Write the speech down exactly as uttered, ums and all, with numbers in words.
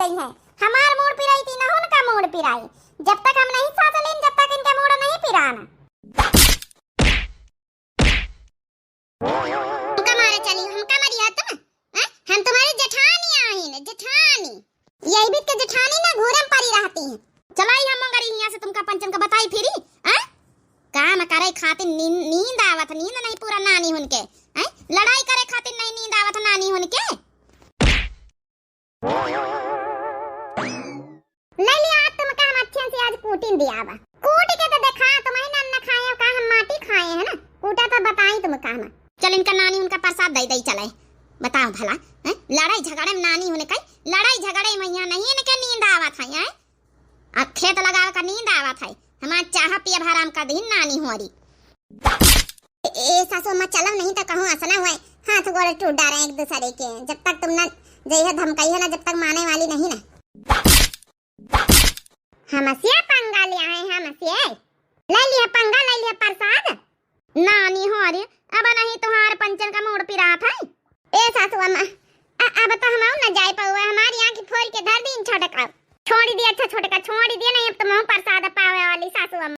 गई है। हमार मूड़ पिराई ती ना उनका मूड़ पिराई। जब तक हम नहीं सास लेन, जब तक इनका मूड़ नहीं पिराना। हमका मारे चली, हमका मारी है तुम? हैं? हम तुम्हारी जेठानी आइन, जेठानी। यही बीत के जेठानी ना घूरम परी रहती है। चलाई हम मंगरी हियाँ से तुमका पंचन का बताई फिरी, हैं? काम करे खातिर नींद, नींद आवत, नींद नहीं पूरा नानी हुन के, हैं? लड़ाई करे खातिर नहीं नींद आवत नानी हुन के। ले लिया, आज तुमका हम अच्छे से आज कूटिन दिया बा। कूट के तो देखा, तुम ही ना, ना खाए का, हम माटी खाए हैं ना। कूटा तो बताई तुमका हम। चल इनका नानी उनका प्रसाद दे दे चले। बताओ भला, हैं? लड़ाई झगड़े में नानी हुन के, लड़ाई झगड़े में यहाँ नहीं इनके नींद आवत है, हैं? आ खेत लगावे का नींद आवत है, हमार चाह पियब हराम कर दीन नानी होरी। ए, ए सासू अम्मा, चलो नहीं तो कहूँ असना हुआ है, हाथ गोड़ टूट डारे एक दूसरे के। जब तक तुम ना जइहे धमकाइहे ना, जब तक माने वाली नहीं ना। हमसे पंगा लिया है, हमसे। ले लिया पंगा, ले लिया प्रसाद। नानी हो रे, अब नहीं तुहार पंचन का मूड़ पिरात है। ए सासू अम्मा, अ-, अब तो हम न जाए पावे, हमारी आँख फोड़ के धर दीन छोटका। छोड़ी दिया, अच्छा छोटका, छोड़ी दिया, नहीं अब तो हम प्रसाद पावे वाली सासू अम्मा।